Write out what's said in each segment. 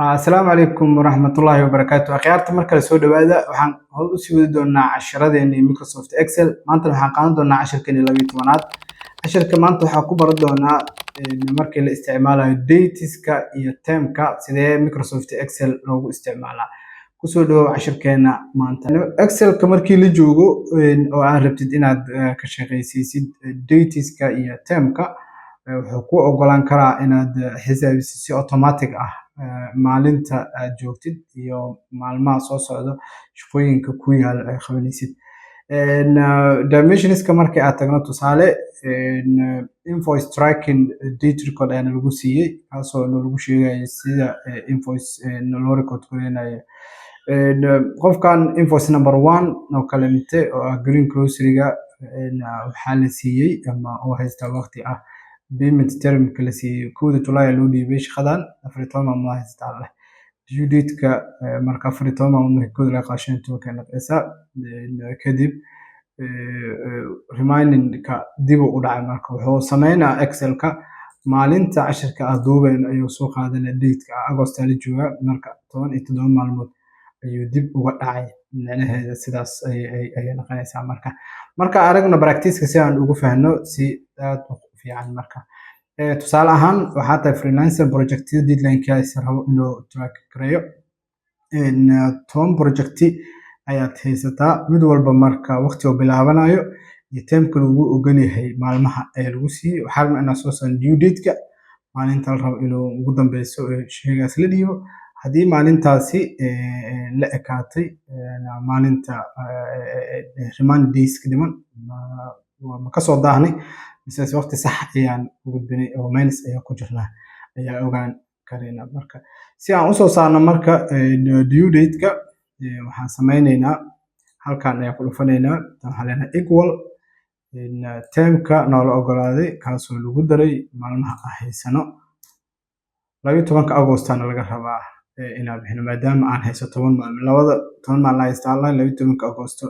Asalaamu calaykum waraxmatullaahi wabarakaatu. Akhyaarta, mar kale soo dhawaada. Waxaan hor usii wadi doonaa casharadeenii Microsoft Excel. Maantana waxaan qaadan doonaa cashirkeeni 12aad. Cashirka maanta waxaan ku baran doonaa markii la isticmaalayo dateska iyo timeka, sidee Microsoft Excel loogu isticmaalaa. Kusoo dhawow cashirkeena maanta. Excelka markii la joogo oo aad rabtid inaad ka shaqaysiisid dateska iyo timeka, wuxuu ku ogolaan karaa inaad xisaabisid si automatic ah maalinta aad joogtid iyo maalmaha soo socda shaqooyinka ku yaal ay qabanaysid. Dimensionska markii aad tagno, tusaale, invoice tracking date record ayaana lagu siiyey, kaasoo lagu sheegayo sida invoice loo record gareynayo. Qofkan invoice number 1 oo kaleente oo ah Green Grocery-ga waxaa la siiyey ama uu haystaa waqti ah payment termka la siiyey 1da July loo dhiibay shaqadan, 14 maalmood haystaa leh due date-ka. Marka 14 maalmood marka 1da laga qaado, 15-ka noqonaysaa. Kadib remaining-ka dib u dhacay. Marka wuxuu sameynaa Excelka, maalinta cashirka aad duubeyno ayuu soo qaadanaya date-ka. August la joogaa, marka 17 maalmood ayuu dib uga dhacay. Micnaheeda sidaas ayay noqonaysaa. Marka aragno practice-ka si aan ugu fahno si aad u fiican. Marka tusaale ahaan, waxaa tahay freelancer projectyada deadline-kiisa rabo inuu track gareeyo. 10 project ayaad haysataa mid walba. Marka waqti uu bilaabanayo iyo timeka lagu ogol yahay maalmaha ee lagu siiyey, waxaa rabnaa inaad soo saarno due date-ka, maalinta la rabo inuu ugu dambeyso sheygaas la dhiibo. Haddii maalintaasi la ekaatay, maalinta remaining days ka dhiman ma kasoo daahnay mise waqti sax ayaan u gudbinay oo minus ayaan ku jirnaa, ayaa ogaan karayna. Marka si aan usoo saarno marka due date-ka, waxaan sameyneynaa halkan ayaan ku dhufanaynaa. Waxaan leenahay equal termka noola ogolaaday, kaasoo lagu daray maalmaha aan haysano. 12-ka Agostana laga rabaa inaan bixino, maadaama aan hayso 10 maalin, labada 10 maalin haystaa. 12-ka Agosto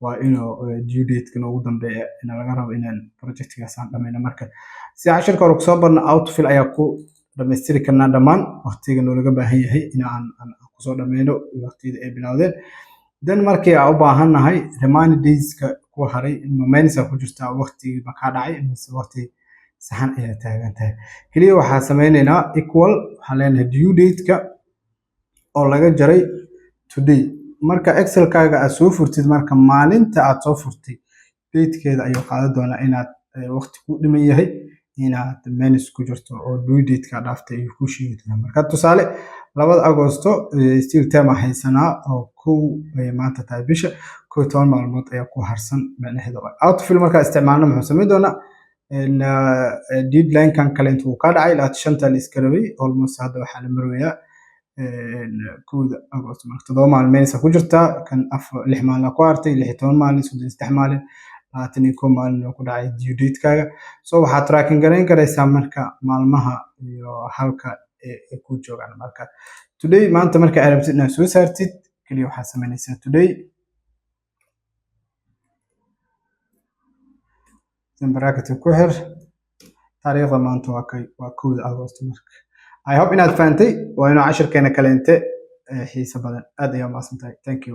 waa inuu due date-ka noogu dambeeya ina laga rabo inaan projectgaas aan dhameyno. Marka si cashirka hore kusoo barno, autofill ayaa ku dhamaystiri karnaa dhammaan waqtiga noolaga baahan yahay in aan kusoo dhameyno waqtiyada ay bilowdeen. Then markii aan u baahannahay remaining dayska ku haray, ma minus ku jirtaa, waqtigii ma kaa dhacay mise waqti saxan ayaa taagan tahay, keliya waxaa sameyneynaa equal. Waxaan leenahay due date-ka oo laga jaray today. Marka Excelkaaga aad soo furtid, marka maalinta aad soo furtay datekeeda ayuu qaadan doonaa inaad waqti ku dhiman yahay, inaad minus ku jirto oo due date-ka dhaaftay ayuu kuu sheegi doonaa. Marka tusaale, 2da Agosto still term aan haysanaa oo 1 ay maanta tahay bisha, 11 maalmood ayaa ku harsan micnaheeda. Autofill markaa isticmaalno, muxuu samayn doonaa? Deadline-kan kale intuu ka dhacay, 25-ta la iska rabay, almost hadda waxaa la marwayaa 1da Agosto. Marka 7 maalin minus ku jirtaa, kan afar 6 maalin ku hartay, 16 maalin, 33 maalin, 21 maalin oo ku dhacay due date-kaaga. So waxaad tracking garayn karaysaa marka maalmaha iyo halka ay ku joogaan. Marka today, maanta, marka aad rabtid inaad soo saartid, keliya waxaad samaynaysaa today, then bracket ku xir. Taariikhda maanta waa kay, waa 1da Agosto. Marka I hope inaad fahantay. Waa inuu cashirkeena kaleente xiiso badan. Aad ayaa umahadsan tahay. Thank you.